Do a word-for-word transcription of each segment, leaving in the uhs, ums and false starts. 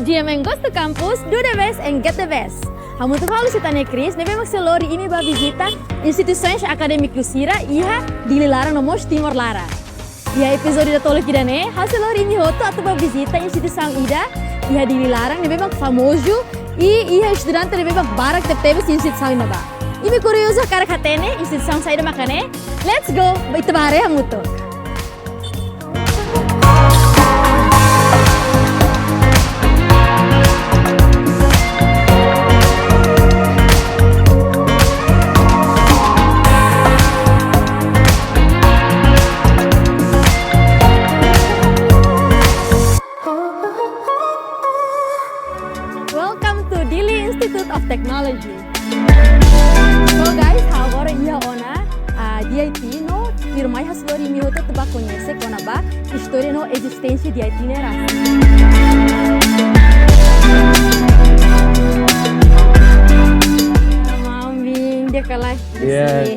G M N goes to campus, do the best and get the best. Hamutuk ho ha'u Lusitania Cris, ne'ebé mak sei lori imi ba vizita instituisoens akadémiku sira iha Dili laran no mós Timor laran. Iha epizódiu datoluk ida-ne'e, ha'u sei lori imi hotu atu ba vizita instituisaun ida iha Dili laran ne'ebé mak famozu i iha estudante ne'ebé mak barak tebetebes iha instituisaun ne'ebá. Imi kuriozu hakarak hatene instituisaun saida maka ne'e? Let's go, ba ita ba haree hamutuk. Welcome to Dili Institute of Technology. So guys, ha'u agora iha ona, ah, D I T no tuirmai ha'u sei lori imi hotu atu ba koñese kona-ba istória no ezisténsia D I T ne'e rasik. Ah, maun-bin, di'ak ka lae? Iya. Isi.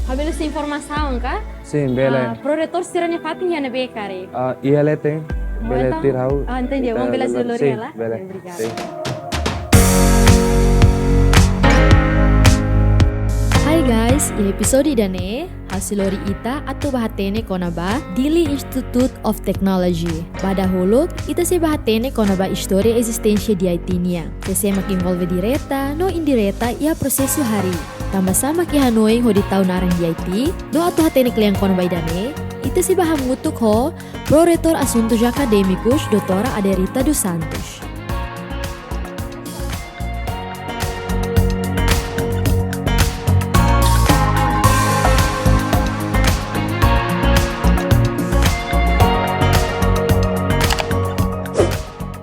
Ha'u bele husu informasaun ka? Sin, bele. Ah, proreitór sira-nia fatin iha ne'ebé karik? Ah, iha leten. Oh, bele entaun, tuir ha'u. Ah, entendi. Ita maun bele bele, ajuda lori sin, hela? Bele. Obrigada. Sin. Hai guys, iha epizódiu ida-ne'e, ha'u sei lori ita atu ba hatene kona-ba Dili Institute of Technology. Ba dahuluk, ita sei ba hatene kona-ba istória ezisténsia D I T nian. Sé-sé mak envolve direta no indireta iha prosesu harii. Tanbasá mak iha hanoin hodi tau naran D I T, no atu hatene kle'an kona-ba ida-ne'e, ita sei ba hamutuk ho Proreitór Asuntus Akadémikus, doutora Aderita dos Santos.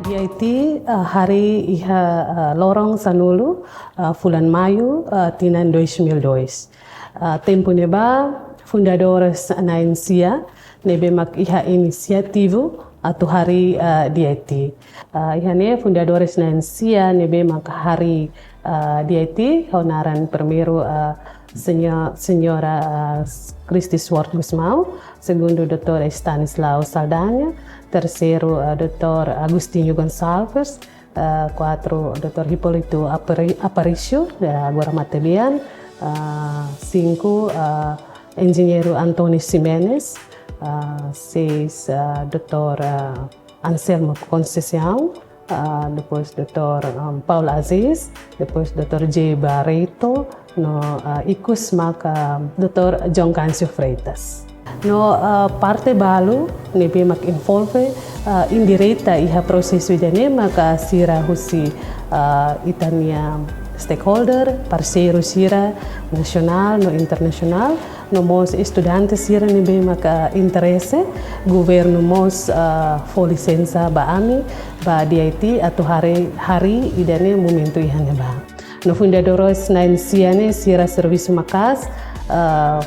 D I T, eh, harii iha, eh, loron sanulu, eh, fulan Maiu, eh, tinan dois mil dois. Ah, tempu ne'ebá, fundadores na'in-sia ne'ebé mak iha inisiativa atu harii, ah, D I T. Ah, iha ne'e fundadores na'in-sia ne'ebé mak harii, ah, D I T, ho naran primeiru, ah, seño-, señora, ah, Christy Schwartz Gusmão, segundu doutór Estanislao Saldanha, terseiru, ah, doutór Agostinho Gonçalves, ah, kuatru, doutór Hipólito Apari-, Aparício, ah, agora matebian, ah, sinku, ah, enjeñeiru António Ximenes, ah, seis, ah, doutór, ah, Anselmo Conceição, ah, depois doutór, ah, Paulo Aziz, depois doutór J Barreto, no, ah, ikus maka doutór João Câncio Freitas. No, ah, parte balu ne'ebé mak envolve, ah, indireta iha prosesu ida-ne'e maka sira husi, ah, ita-nia stakeholder, parseiru sira nasionál no internasionál, no mós estudante sira ne'ebé maka interese, governu mós, ah, fó lisensa ba ami, ba D I T atu harii, harii ida-ne'e momentu iha ne'ebá. No fundadores na'in-sia ne'e sira servisu maka'as, ah,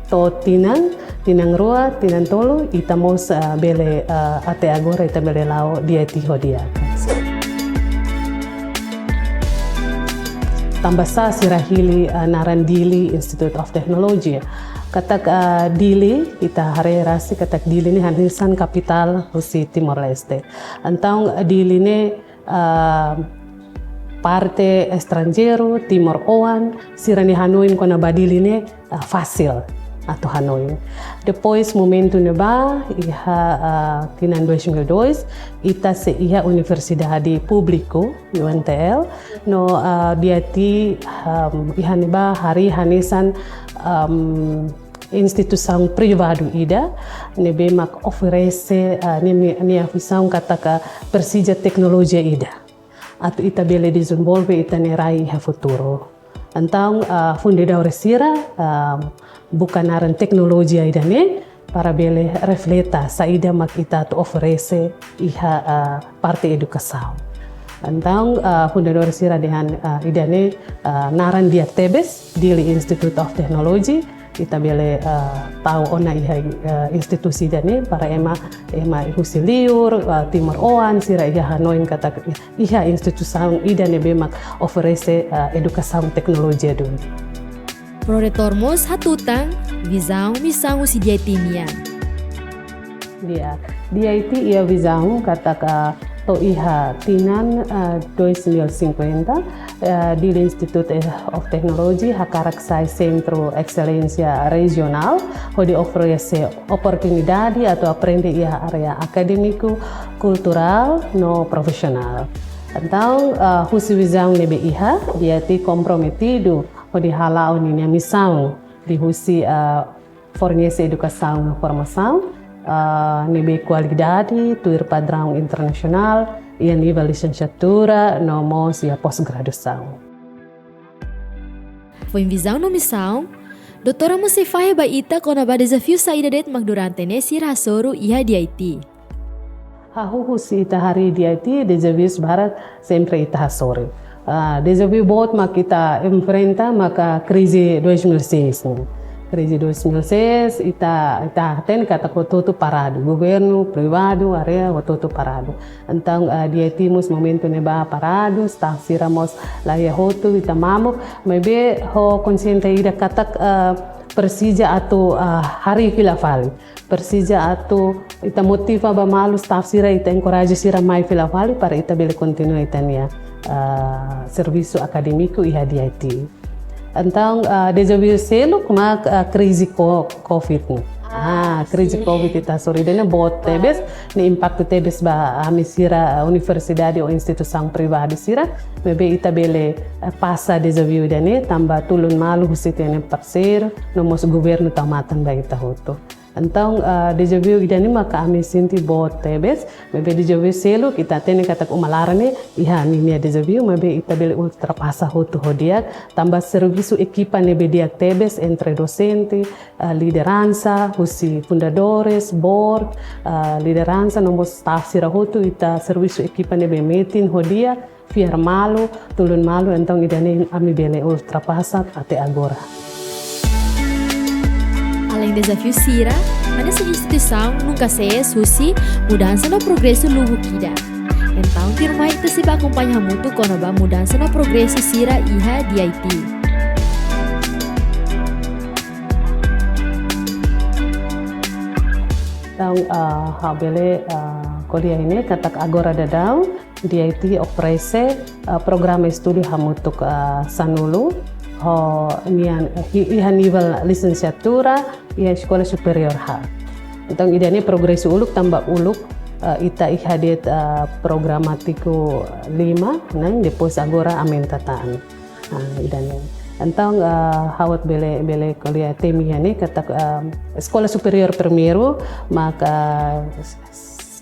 to'o tinan, tinan rua, tinan tolu, ita mós, ah, bele, ah, até agora ita bele la'o D I T ho di'ak. Tanbasá sira hili, ah, naran Dili Institute of Technology. Katak, ah, Dili, ita haree rasik katak Dili ne'e hanesan kapitál husi Timor-Leste. Entaun, Dili ne'e ah, parte estranjeiru, timoroan, sira-nia hanoin kona-ba Dili ne'e, ah, fasil atu hanoin. Depois momentu ne'ebá, iha, ah, tinan dois mil dois, ita sei iha universidade públiku, U N T L, no, ah, D I T, ah, iha ne'ebá harii hanesan, ah, instituisaun privadu ida, ne'ebé mak oferese, ah, nia, nia vizaun katak presiza teknolojia ida atu ita bele dezenvolve ita-nia rai iha futuru. Entaun, ah, fundadores sira, ah, buka naran teknolojia ida-ne'e para bele refleta saida mak ita atu oferese iha, ah, parte edukasaun. Entaun, ah, fundadores sira dehan, ah, ida-ne'e, ah, naran di'ak tebes, Dili Institute of Technology, ita bele, ah, tau ona iha, ah, instituisaun ida-ne'e para ema, ema husi liur, ah, timoroan sira iha hanoin katak iha instituisaun ida ne'ebé mak oferese, ah, edukasaun teknolojia duni. Proreitór mós hatutan, vizaun, misaun husi D I T nian. Di'ak, D I T iha vizaun katak, ah, To'o iha tinan, eh, dois mil e cinquenta, eh, Dili Institute of Technology hakarak sai sentru exelénsia rejionál, hodi oferese oportunidade atu aprende iha área akadémiku, kulturál no profisionál. Entaun, eh, husi vizaun ne'ebé iha, D I T komprometidu hodi hala'o ninia misaun liuhusi, eh, fornese edukasaun no formasaun, ah, ne'ebé kualidade, tuir padraun internasionál, iha nivel lisensiatura, no mós iha pós-graduasaun. Foin vizaun no misaun, doutora mós sei fahe ba ita kona-ba dezafiu saida de'it mak durante ne'e sira hasoru iha D I T. Hahú husi ita harii D I T, dezafius barak sempre ita hasoru. Ah, dezafiu boot mak ita enfrenta maka krize dois mil e seis ne'e. Krize dois mil e seis, ita, ita hatene katak hotu-hotu paradu. Governu, privadu, área, hotu-hotu paradu. Entaun, ah, D I T mós momentu ne'ebá paradu, staff sira mós la iha hotu, ita mamuk, maibé ho konxiénsia ida katak, ah, presiza atu, ah, harii fila fali. Presiza atu ita motiva ba malu staff sira, ita enkoraja sira mai fila fali para ita bele kontinua ita-nia, ah, servisu akadémiku iha D I T. Entaun, ah, dezafiu seluk mak, ah, krize ko-, covid ne'e. Ah, krize covid ita hasoru ida-ne'e boot tebes, ne'e impaktu tebes ba ami sira, ah, universidade ou instituisaun privadu sira. Maibé ita bele, ah, pasa dezafiu ida-ne'e, tanba tulun malu husi ita-nia parseiru, no mós governu tau matan ba ita hotu. Entaun, ah, dezafiu ida-ne'e maka ami sente boot tebes, maibé dezafiu seluk ita hatene katak uma laran ne'e iha ninia dezafiu, maibé ita bele ultrapasa hotu ho di'ak, tanba servisu ekipa ne'ebé di'ak tebes entre dosente, ah, lideransa, husi fundadores, board, ah, lideransa, no mós staff sira hotu, ita servisu ekipa ne'ebé metin ho di'ak, fiar malu, tulun malu, entaun ida-ne'e ami bele ultrapasa até agora. Alein dezafiu sira, hanesan instituisaun nunka sees husi mudansa no progresu lubuk ida. Entaun, tuirmai ita sei bá akompaña hamutuk kona-ba mudansa no progresu sira iha D I T. Entaun, ah, ha'u bele, ah, ko'alia ne'e katak agora daudaun, D I T oferese, ah, programa estudu hamutuk, ah, sanulu, ho nian, hi-, iha nivel lisensiatura, iha eskola superiór haat. Entaun, ida-ne'e progresu uluk tanba uluk, ah, ita iha de'it, ah, programátiku lima, ne'e, depois agora aumenta tan. Ah, ida-ne'e. Entaun, ah, ha'u bele, bele ko'alia temi iha ne'e katak, ah, eskola superiór primeiru, maka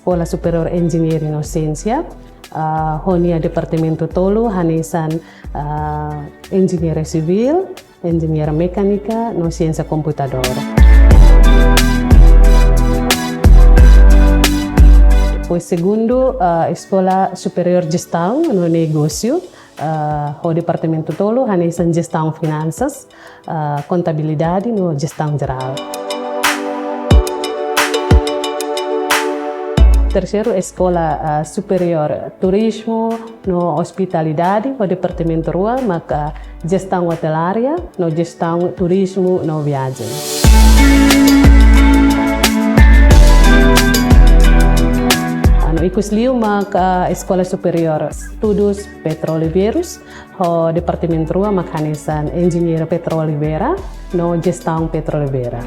Eskola Superiór Enjeñaria no Siénsia, ah, ho nia departamentu tolu, hanesan, ah, Enjeñaria Sivíl, Enjeñaria Mekánika, no Siénsia Komputadór. Depois segundu, ah, Eskola Superiór Jestaun no Negósiu, ah, ho departamentu tolu, hanesan Jestaun Finansas, ah, Kontabilidade no Jestaun Jerál. Terseiru, Eskola, ah, Superiór Turizmu no Ospitalidade, ho departamentu rua, maka Jestaun Otelária no Jestaun Turizmu no Viajen. Ah, no ikus liu maka Eskola Superiór Estudus Petrolíferus, ho departamentu rua mak hanesan Enjeñaria Petrolífera no Jestaun Petrolífera.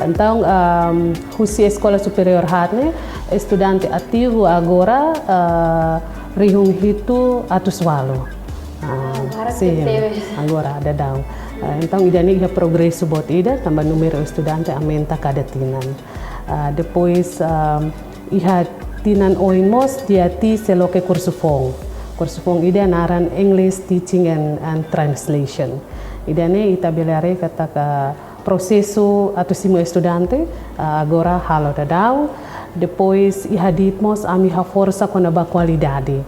Entaun, ehm, husi Eskola Superiór haat ne'e, estudante ativu agora, eh, rihun hitu atus ualu. Ah, barak sin, tebes. Agora daudaun. Ah, entaun, ida-ne'e iha progresu boot ida, tanba númeru estudante aumenta kada tinan. Ah, depois, ah, iha tinan oin mós D I T sei loke kursu foun. Kursu foun ida naran English Teaching and, and Translation. Ida-ne'e ita bele haree katak prosesu atu simu estudante, ah, agora halo daudaun. Depois, iha de'it mós ami haforsa kona-ba kualidade.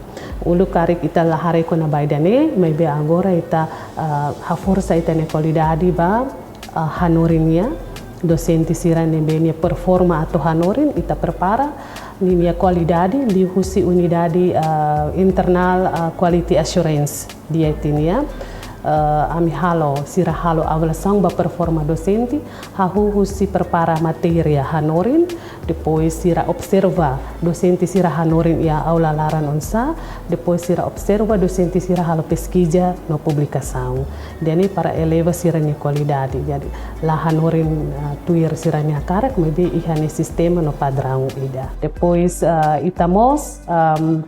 Uluk karik ita la haree kona-ba ida-ne'e, maibé agora ita, ah, haforsa ita-nia kualidade ba, ah, hanorin nian, dosente sira ne'ebé nia performa atu hanorin, ita prepara ninia kualidade liuhusi unidade, ah, internal, ah, quality assurance D I T nian. Eh, ami halo, sira halo avaliasaun ba performa dosente, hahú husi prepara matéria hanorin, depois sira observa dosente sira hanorin iha aula laran oinsá, depois sira observa dosente sira halo peskiza no publikasaun. Ida-ne'e para eleva sira-nia kualidade. Jadi, la hanorin, ah, tuir sira-nia hakarak, maibé iha nia sistema no padraun ida. Depois, ah, ita mós, am,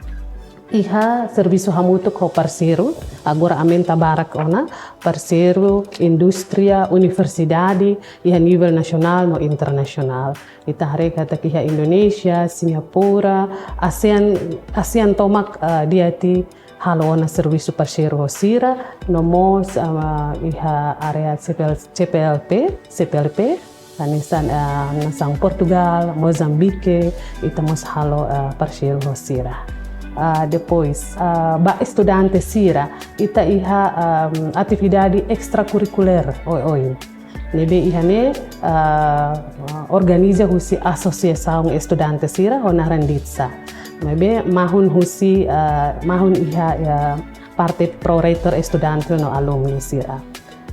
iha servisu hamutuk ho parseiru, agora aumenta barak ona, parseiru, indústria, universidade, iha nivel nasionál no internasionál. Ita haree katak iha Indonézia, Singapura, ASEAN, ASEAN tomak, ah, D I T halo ona servisu parseiru ho sira, no mós, ah, iha área C P L, C P L P, C P L P, hanesan, ah, nasaun Portugal, Mozambique, ita mós halo, ah, parseiru ho sira. Ah, depois, ah, ba estudante sira, ita iha, ah, atividade estrakurrikulár oioin. Ne'ebé iha ne'e, ah, organiza husi asosiasaun estudante sira ho naran DITSA. Ne'ebé mahon husi, ah, mahon iha, iha parte proreitór estudantil no alumni sira.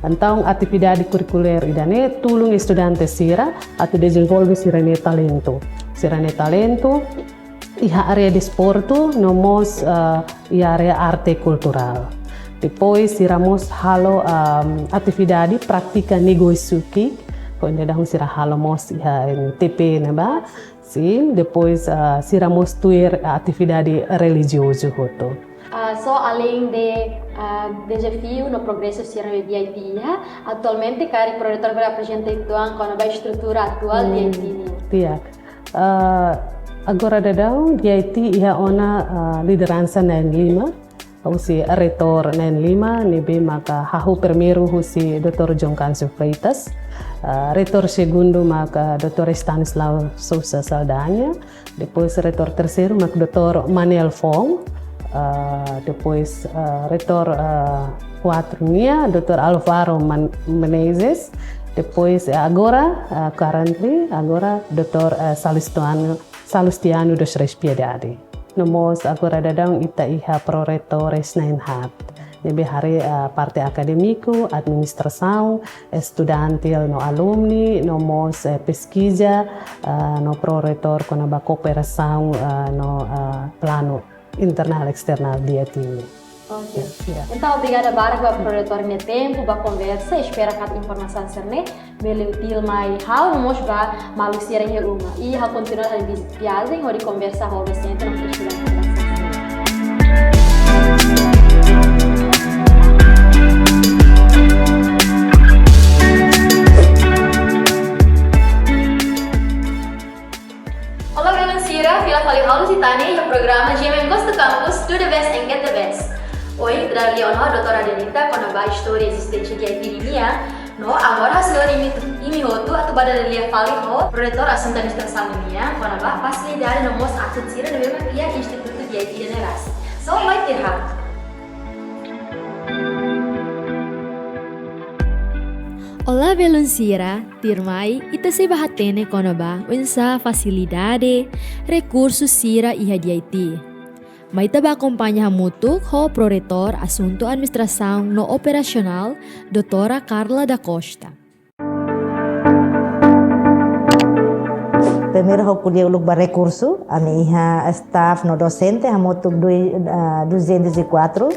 Entaun, atividade kurrikulár ida-ne'e tulun estudante sira atu dezenvolve sira-nia talentu. Sira-nia talentu iha área desportu, no mós, ah, iha área arte kulturál. Depois, sira mós halo, ah, atividade prátika negósiu ki'ik, kuandu dahun sira halo mós iha T P ne'ebá. Sin, depois, ah, sira mós tuir atividade relijiozu hotu. Ah, so, além de, ah, dezafiu no progresu sira-ne'ebé D I T iha, atualmente karik proreitór bele aprezenta uitoan kona-ba estrutura atuál D I T nian. Di'ak. Ah, agora daudaun D I T iha ona, ah, lideransa na'in lima, husi reitór na'in lima, ne'ebé maka hahú primeiru husi doutór João Câncio Freitas, ah, reitór segundu maka doutór Estanislao Sousa Saldanha, depois reitór terseiru maka doutór Manel Fong, ah, depois, ah, reitór, ah, kuatru nian, doutór Álvaro Man-, Menezes, depois, eh, agora, ah, currently, agora doutór, eh, Salustiano, Salustiano dos Reis Piedade. No mós agora daudaun ita iha proreitores na'in haat. Ne'ebé haree, ah, parte akadémiku, administrasaun, estudantil no alumni, no mós, eh, peskiza, ah, no proreitór kona-ba kooperasaun, ah, no, ah, planu internál esternál D I T nian. Oke. Ya, ya. Entaun, obrigada barak ba proreitór nia tempu, ba konversa, espera katak informasaun sira-ne'e bele útil mai ha'u no mós ba maluk sira iha uma. I ha'u kontinua halo via-, viajen hodi konversa ho dosente no estudante. Olá, belun sira, fila fali ha'u Lusitania iha programa G M M Goes to Campus, do the best and get the best. Ohin, ita dada lia ona ho doutora Adelita, kona-ba istória ezisténsia D I T nian, no agora ha'u sei lori imi, imi hotu, atu ba dada lia fali ho proreitór asuntu administrasaun nian, kona-ba fasilidade no mós atitude sira ne'ebé mak iha Institutu D I T ida-ne'e rasik. So, mai tuir ha'u. Olá, belun sira, tuirmai, ita sei ba hatene kona-ba oinsá fasilidade, rekursu sira iha D I T. Mai ita ba akompaña hamutuk ho proreitór asuntu administrasaun no operasionál, doutora Carla da Costa. Primeiru ha'u ko'alia uluk ba rekursu, ami iha staff no dosente hamutuk dui-, ah, duzentos e quatro.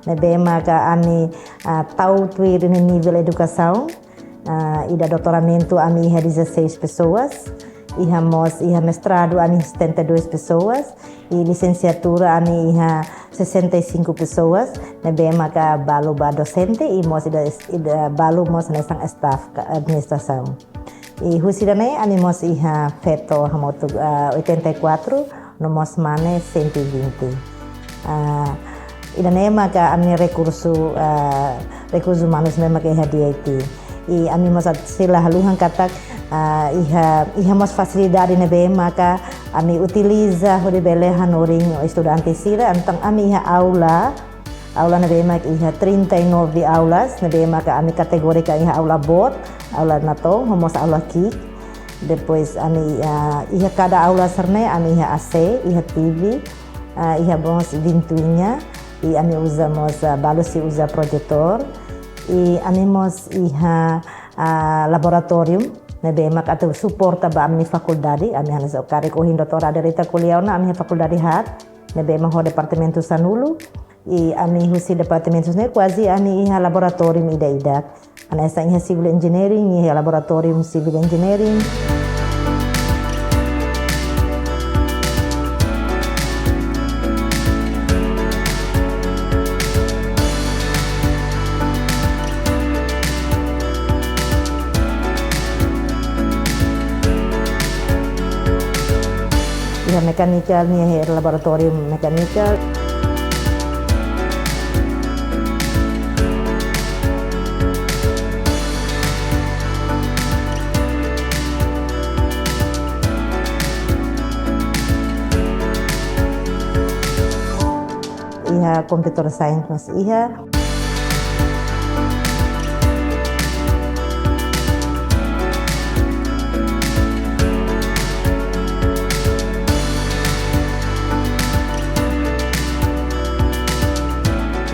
Ne'ebé maka ami, ah, tau tuir nivel edukasaun. Ah, ida doutoramentu ami iha dezasseis pessoas. Iha mós, iha mestradu ami setenta e duas pessoas. I lisensiatura ami iha sessenta e cinco pessoas, ne'ebé maka balu ba dosente, i mós ida, ida balu mós hanesan staff ka administrasaun. I husi ida-ne'e ami mós iha feto hamutuk, ah, oitenta e quatro, no mós mane cento e vinte. Ah, ida-ne'e maka ami rekursu, ah, rekursus umanus ne'ebé maka iha D I T. I ami mós sei la haluha katak, ah, iha, iha mós fasilidade ne'ebé maka ami utiliza hodi bele hanorin estudante sira, entaun ami iha aula, aula ne'ebé mak iha trinta e nove aulas, ne'ebé maka ami kategoriza iha aula boot, aula natoon, no mós aula ki'ik. Depois ami, ah, iha kada aula sira-ne'e, ami iha A C, iha T V, ah, iha mós ventoinha, I ami uza mós, ah, balu sei uza projetór. I ami mós iha, ah, laboratóriu ne'ebé mak atu suporta ba ami-nia fakuldade. Ami hanesan karik ohin doutora Adelita ko'alia ona, ami iha fakuldade haat ne'ebé mak ho departamentu sanulu. I ami husi departamentu ne'e kuaze ami iha laboratóriu ida-idak. Hanesan iha civil engineering, iha laboratóriu civil engineering. Iha mekanikál, nia iha laboratóriu mekanikál. Iha computer science mós iha.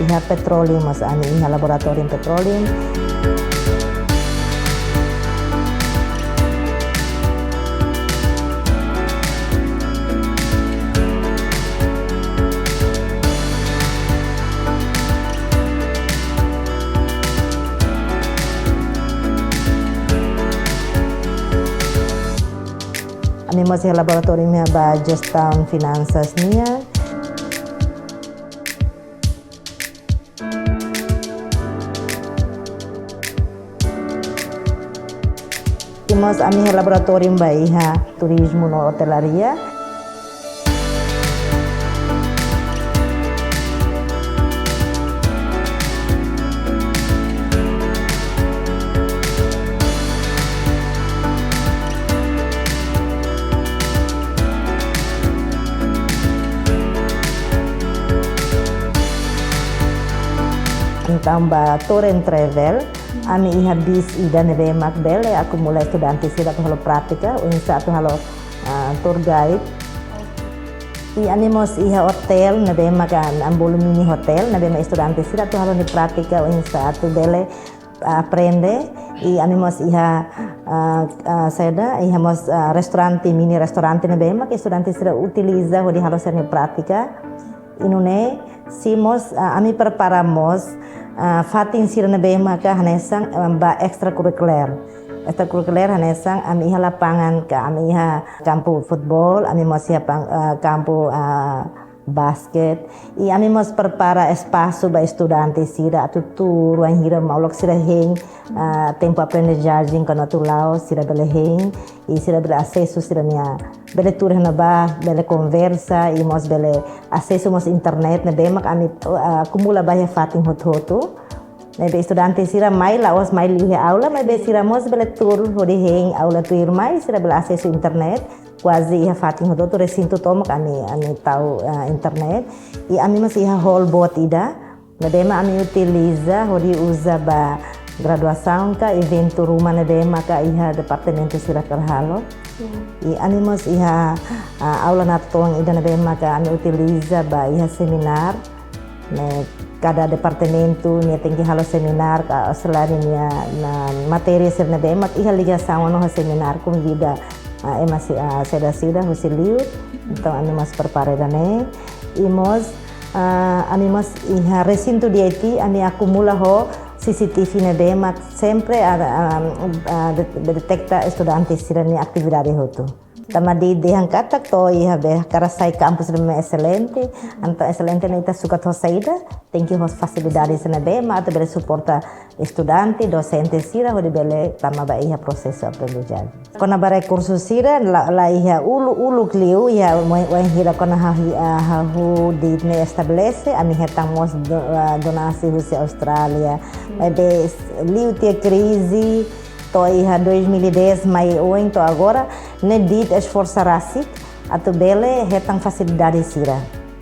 Iha petróleu mós ami iha laboratóriu petróleu. Ami mós iha laboratóriu nian ba jestaun finansas nian. I mós ami iha laboratóriu ba iha turizmu no otelaria. Entaun ba tour and travel, ami iha bis ida ne'ebé mak bele akumula estudante sira atu halo prátika, oinsá atu halo, ah, tour guide. I ami mós iha hotel ne'ebé mak ami bolu mini hotel, ne'ebé mak estudante sira atu halo nia prátika, oinsá atu bele aprende. I ami mós iha, ah, ah, saida, iha mós, ah, restaurante, mini restaurante ne'ebé mak estudante sira utiliza hodi halo sira-nia prátika. I nune'e sei mós, ah, ami prepara mós, ah, fatin sira ne'ebé maka hanesan, ah, ba extrakurrikulár. Extrakurrikulár hanesan ami iha lapangan ka, ami iha kampu futeból, ami mós iha pang-, ah, kampu, ah, basket. I ami mós prepara espasu ba estudante sira atu tuur, wainhira maluk sira hein, ah, tempu aprendizajen kuandu atu la'o, sira bele hein, i sira bele asesu sira-nia, bele tuur iha ne'ebá, bele konversa, i mós bele asesu mós internet, ne'ebé mak ami, ah, akumula ba iha fatin hotu-hotu. Ne'ebé estudante sira mai la'ós mai liu iha aula, maibé sira mós bele tuur hodi hein aula tuirmai, sira bele asesu internet. Kuaze iha fatin hotu-hotu, resintu tomak ami, ami tau, ah, internet. I ami mós iha hall boot ida ne'ebé mak ami utiliza hodi uza ba graduasaun ka eventu ruma ne'ebé maka iha departamentu sira hakarak halo. Hmm. I ami mós iha, ah, aula natoon ida ne'ebé maka ami utiliza ba iha seminár. Ne'e kada departamentu nia tenke halo seminár ka selain nia, ah, matéria sira ne'ebé mak iha ligasaun ho seminár, konvida, ah, ema si-, ah, saida-saida husi liur. Entaun ami mós prepara ida-ne'e. I mós, ah, ami mós iha resintu D I T ami akumula ho C C T V ne'ebé mak sempre, ah, ah, ah, de-, detekta estudante sira-nia atividade hotu. Tanba dehan katak to'o iha be hakarak sai kampus ne'ebé excelente, entaun excelente ne'e ita sukat ho saida, tenke ho fasilidade sira ne'ebé mak atu bele suporta estudante, dosente sira hodi bele tama ba iha prosesu aprendizajen. Kona-ba rekursu sira la, la iha uluk-uluk liu, iha wain-, wainhira kona hahú, ah, hahú D I T ne'e estabelese, ami hetan mós do-, ah, donasi husi Austrália, maibé liu tiha krize, to'o iha dois mil e dez mai oin to'o agora, ne'e D I T esforsa rasik atu bele hetan fasilidade sira.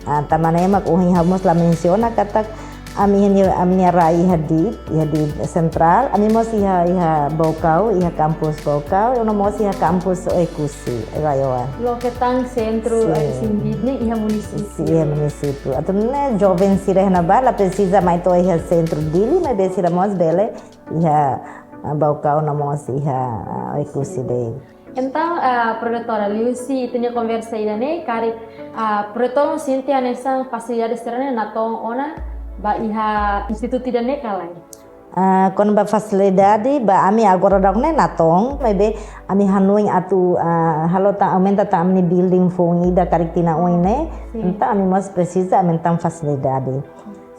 Ah, tanba ne'e mak ohin ha'u mós la mensiona katak Ami iha nia, ami-nia rai iha Dili, iha Dili sentrál. Ami mós iha, iha Baucau, iha kampus Baucau, no mós iha kampus Oekusi, RAEOA. Loke tan sentru, sin, eh, isin Dili ne'e iha munisípiu. Sin, iha munisípiu. Atu nune'e joven sira iha ne'ebá la presiza mai to'o iha sentru Dili, maibé sira mós bele iha, ah, Baucau no mós iha, ah, Oekusi de'it. Entaun, ah, promotora, liuhusi ita-nia konversa ida-ne'e, karik, ah, promotora sente hanesan fasilidade sira-ne'e natoon ona ba iha institutu ida-ne'e ka lae? Ah, kona-ba fasilidade, ba ami agora daudaun ne'e natoon, maibé ami hanoin atu, ah, halo tan, aumenta tan ami-nia building foun ida karik tinan oin ne'e, sin, entaun ami mós presiza aumenta fasilidade.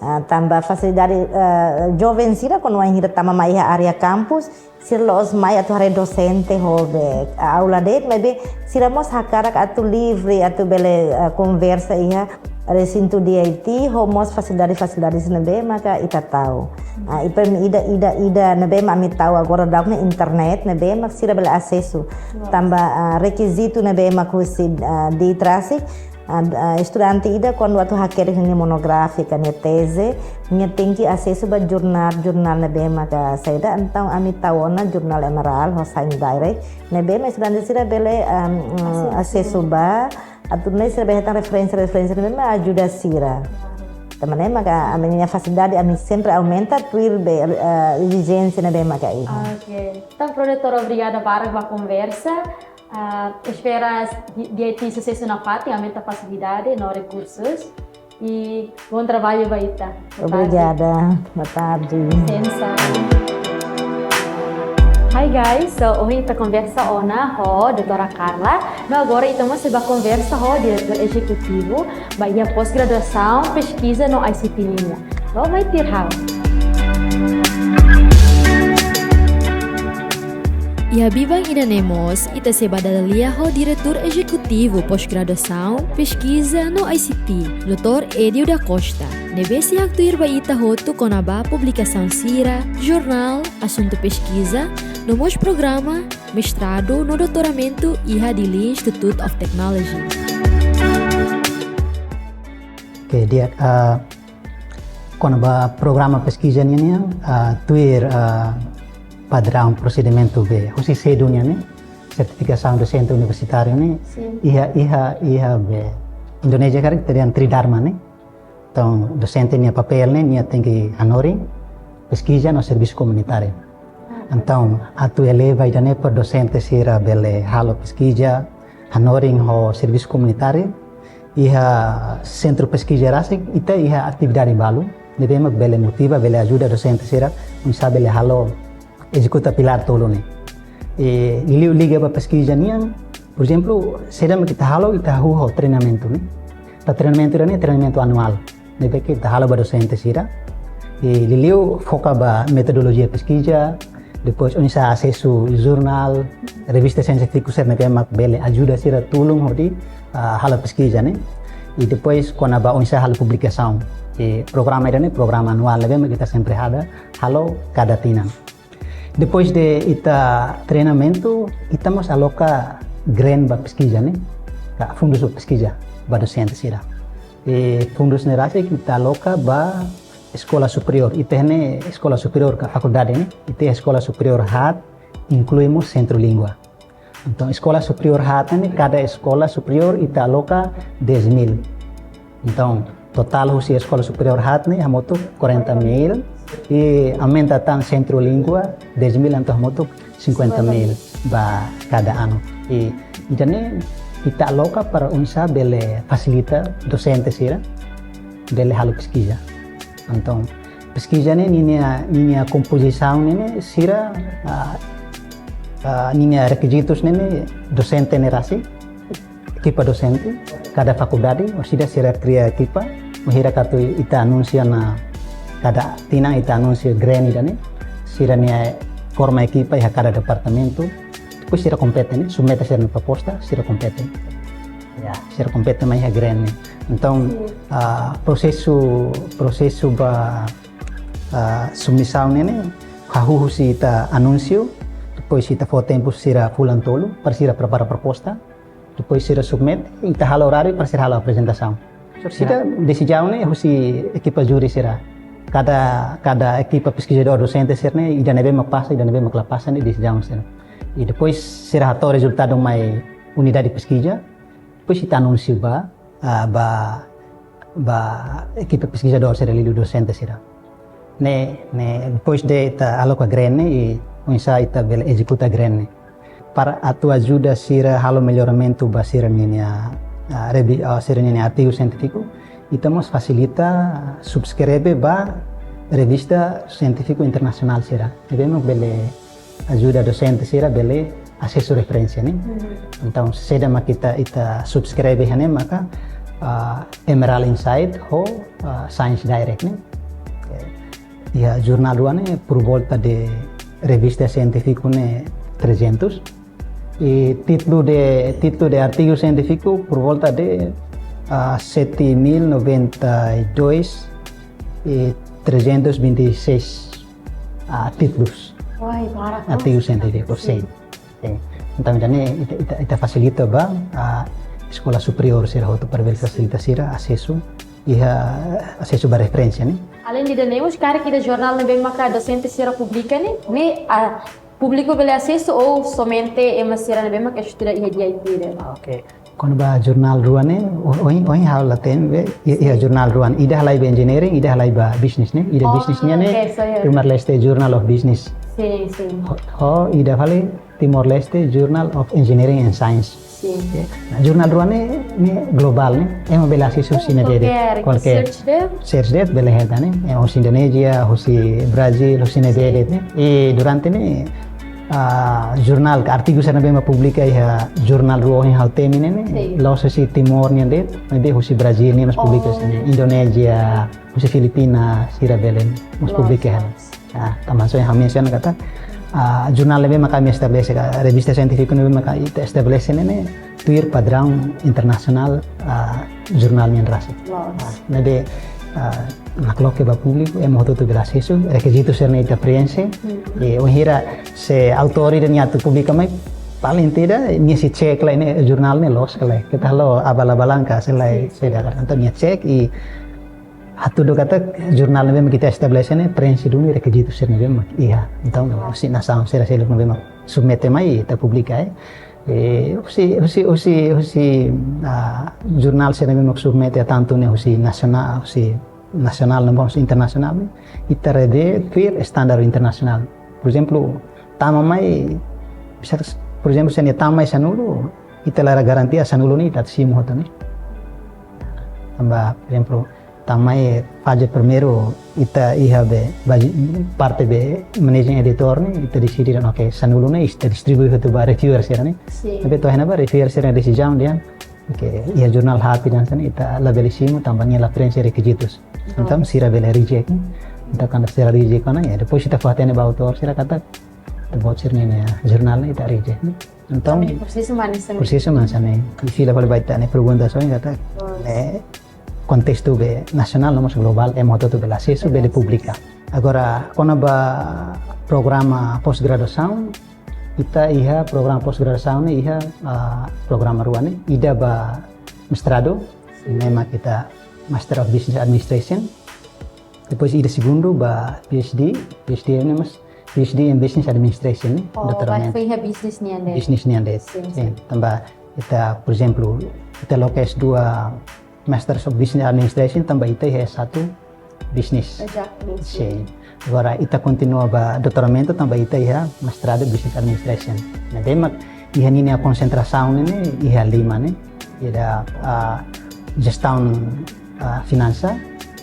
Ah, tanba fasilidade, ah, joven sira kuandu wainhira tama mai iha área kampus, sira la'ós mai atu haree dosente ho be, ah, aula de'it, maibé sira mós hakarak atu livre, atu bele, ah, konversa iha resintu D I T, ho mós fasilidade-fasilidade ne'ebé maka ita tau. Ah, i premi ida, ida, ida ne'ebé mak ami tau agora daudaun ne'e internet ne'ebé mak sira bele asesu. Yes. Tanba, ah, rekizitu ne'ebé mak husi, ah, DIT rasik, ah, ah, estudante ida kuandu atu hakerek nia monografia ka nia teze, nia tenke asesu ba jornál, jornál ne'ebé maka saida, entaun ami tau ona jornál Emerald ho Science Direct, ne'ebé mak estudante sira bele, ah, mm, asesu, asesu ba, atu nune'e sira bele hetan referénsia, referénsia ne'ebé mak ajuda sira. Tanba ne'e maka ami-nia fasilidade ami sempre aumenta tuir be, ah, ezijénsia ne'ebé maka iha. Oke. Entaun, promotora, obrigada barak ba konversa. Ah, espera D I T susesu nafatin, aumenta fasilidade no rekursus. I bom trabalho ba ita. Boa tarde. Obrigada. Boa tarde. Lisensa. Hi guys, so ohin ita konversa ona ho doutora Carla. No agora ita mós sei bá konversa ho diretór ezekutivu ba iha pós-graduasaun, peskiza no I C T nian. La'o mai tuir ha'u. Iha biban ida-ne'e mós, ita sei bá dada lia ho diretór ezekutivu pós-graduasaun, peskiza no I C T, doutór Edio da Costa, ne'ebé sei haktuir ba ita hotu kona-ba publikasaun sira, jornál, asuntu peskiza, no mós programa, mestradu no doutoramentu iha Dili Institute of Technology. Oke, di'ak, ah, kona-ba programa peskiza nian, ah, tuir, ah, padraun prosedimentu be husi sedu nian ne'e, sertifikasaun dosente universitáriu ne'e, sin, iha, iha, iha be Indonézia karik ita dehan Tridharma ne'e. Entaun, dosente nia papél ne'e, nia tenke hanorin, peskiza no servisu komunitáriu. Entaun, atu eleva ida-ne'e para dosente sira bele halo peskiza, hanorin ho servisu komunitáriu, iha sentru peskiza rasik, ita iha atividade balu, ne'ebé mak bele motiva, bele ajuda dosente sira, oinsá bele halo ezekuta pilár tolu ne'e. I liuliu liga ba peskiza nian, por ezemplu, saida mak ita halo, ita hahú ho treinamentu ne'e. Ita treinamentu ida-ne'e, treinamentu anuál. Ne'ebé ke ita halo ba dosente sira. I liuliu foka ba metodolojia peskiza, depois oinsá asesu jornál, revista siénsia sira ne'ebé mak bele ajuda sira tulun hodi, ah, halo peskiza ne'e. I depois kona-ba oinsá halo publikasaun. I programa ida-ne'e, programa anuál ne'ebé mak ita sempre hada, halo kada tinan. Depois de ita treinamentu, ita mós aloka grant ba peskiza ne'e, ka fundus ba peskiza ba dosente sira. I fundus ne'e rasik ita aloka ba eskola superiór, ita iha ne'e eskola superiór ka fakuldade ne'e, ita iha eskola superiór haat, inklui mós sentru língua. Entaun, eskola superiór haat ne'e, kada eskola superiór ita aloka dez mil. Entaun, totál husi eskola superiór haat ne'e hamutuk quarenta mil, i aumenta tan sentru língua dez mil, entaun hamutuk cinquenta mil ba kada anu. I ida-ne'e ita aloka para oinsá bele fasilita dosente sira bele halo peskiza. Entaun, peskiza ne'e ninia, ninia kompozisaun ne'e, ne'e sira, ah, ah, ninia rekizitus ne'e, ne'e dosente ne'e rasik, ekipa dosente, kada fakuldade, orsida sira kria ekipa, bainhira atu ita anunsia ona kada tinan ita anunsia grant ida-ne'e, sira-nia forma ekipa iha kada departamentu, depois sira kompete ne'e, submete sira-nia proposta, sira kompete. Ya, sira kompete mai iha grant ne'e. Entaun, sin, ah, prosesu, prosesu ba, ah, submisaun ne'e, ne'e, hahú husi ita anunsiu, depois ita fó tempu sira fulan tolu, para sira prepara proposta, depois sira submete, ita halo oráriu para sira halo aprezentasaun. Sira, sira desizaun ne'e husi ekipa júri sira. Kada, kada ekipa peskizadór dosente sira-ne'e, ida ne'ebé mak pasa, ida ne'ebé mak la pasa ne'e desizaun sira. I depois sira hato'o rezultadu mai unidade peskiza, depois ita anunsiu ba, ah, ba, ba ekipa peskizadór sira liuliu dosente sira. Ne'e, ne'e, depois de ita aloka grant ne'e, i oinsá ita bele ezekuta grant ne'e. Para atu ajuda sira halo melloramentu ba sira-ninia, ah, revi-, ah, sira-ninia artigu sientífiku, ita mós fasilita subskreve ba revista sientífiku internasionál sira. Ne'ebé mak bele ajuda dosente sira bele asesu referénsia ne'e. Entaun, saida mak ita, ita subskreve iha ne'e maka, ah, Emerald Insight ho, ah, Science Direct ne'e. Iha jornál rua ne'e por volta de revista sientífiku ne'e trezentos. I títulu de, títulu de artigu sientífiku por volta de, ah, sete mil noventa e dois e trezentos vinte e seis, ah, títulus. Wah, barak. Artigu sientífiku, sin. Sin. Entaun, ita ne'e, ita, ita, ita fasilita ba, ah, eskola superiór sira hotu para bele fasilita sira asesu, iha asesu ba referénsia ne'e. Aleinde ida-ne'e mós karik ida jornál ne'ebé maka dosente sira publika ne'e, ne'e, ah, públiku bele asesu ou somente ema sira ne'ebé maka estuda iha D I T de'it? Oke. Kona-ba jornál rua ne'e, o-, ohin, ohin ha'u la hatene be, i-, iha jornál rua ne'e, ida halai ba engineering, ida halai ba business ne'e, ida business nian ne'e, oke, so, ya. Timor-Leste Journal of Business. Sin, sin. Ho, ho, ida fali Timor-Leste Journal of Engineering and Science. Sin. Oke. Nah, jornál rua ne'e, ne'e globál ne'e, ema bele asesu husi ne'ebé de'it. Kualkér, kualkér. Search de'it? Search de'it, bele hetan ne'e. Ema husi Indonézia, husi Brazíl, husi ne'ebé de'it ne'e. I durante ne'e, ah, jornál, artigu sira ne'ebé mak publika iha jornál rua ohin ha'u temi ne'e, ne'e, sin, la'ós husi Timor nian de'it, maibé husi Brazíl nian mós publika, oh, husi Indonézia, husi Filipina, sira bele mós, loos, publika, loos. Ah, tanba hanesan ohin ha'u mensiona katak, ah, jornál ne'ebé maka ami estabelese ka, revista sientífiku ne'ebé maka ita estabelese ne'e, ne'e tuir padraun internasionál, ah, jornál nian rasik. Loos. Ah, ne'ebé, ah, nakloke ba públiku, ema hotu-hotu bele asesu, rekizitu sira-ne'e ita preenxe. Hmm. I wainhira se autór ida nia atu publika mai, paling tidak nia sei cek lai ne'e jornál ne'e loos ka lae. Keta halo abal-abalan ka, sei lai, sin, sin, sei dala. Entaun nia cek i hatudu katak jornál ne'ebé mak ita estabelese ne'e preenxe duni rekizitu sira ne'ebé mak iha. Entaun, husi nasaun sira seluk ne'ebé mak submete mai, ita publika, eh. Eh, husi, husi, husi, husi, ah, jornál sira ne'ebé mak submete, tantu ne'e husi nasionál, husi nasionál no mós internasionál, ita revee tuir standar internasionál. Por ezemplu, tama mai, bisa, por ezemplu, se nia tama mai sanulu, ita la iha garantia sanulu ne'e ita atu simu hotu ne'e. Tanba, por ezemplu, tama mai faze primeiru, ita iha be, bazi-, parte be managing editor ne'e, ita deside dehan, oke, sanulu ne'e ita distribui hotu ba reviewer sira ne'e. Sin. Maibé to'o iha ne'ebá reviewer sira desizaun dehan, oke, iha jornál haat ida hanesan ne'e ita labele simu tanba nia la preenxe rekizitus. Entaun, oh, sira bele reject. Entaun, kuandu sira reject ona, ya, depois ita fó-hatene ba autór sira katak ita-boot sira-nia, ne'e, jornál ne'e ita reject. Entaun, prosesu mak hanesan ne'e. Prosesu mak hanesan ne'e. I fila fali ba ita-nia pergunta sira ne'e katak, oh, eh, kontestu be nasionál no mós globál, ema hotu-hotu bele asesu, bele, bele asesu, publika. Agora, kona-ba programa pós-graduasaun, ita iha programa pós-graduasaun ne'e iha, ah, programa rua ne'e, ida ba mestradu, ne'e mak ita Master of Business Administration. Depois ida segundu ba P H D, P H D ne'e mós P H D in Business Administration, oh, doutoramento. Ba iha business nian de'it. Business nian de'it. Sin, sin. Sin, tanba ita, por ezemplu, ita loke S dua Masters of Business Administration, tanba ita iha S satu business. Exactly, sin. Sin. Agora, ita kontinua ba doutoramento, tanba ita iha mestradu Business Administration. Ne'ebé mak iha ninia konsentrasaun ne'e, iha lima ne'e. Ida, ah, jestaun, ah, finansa,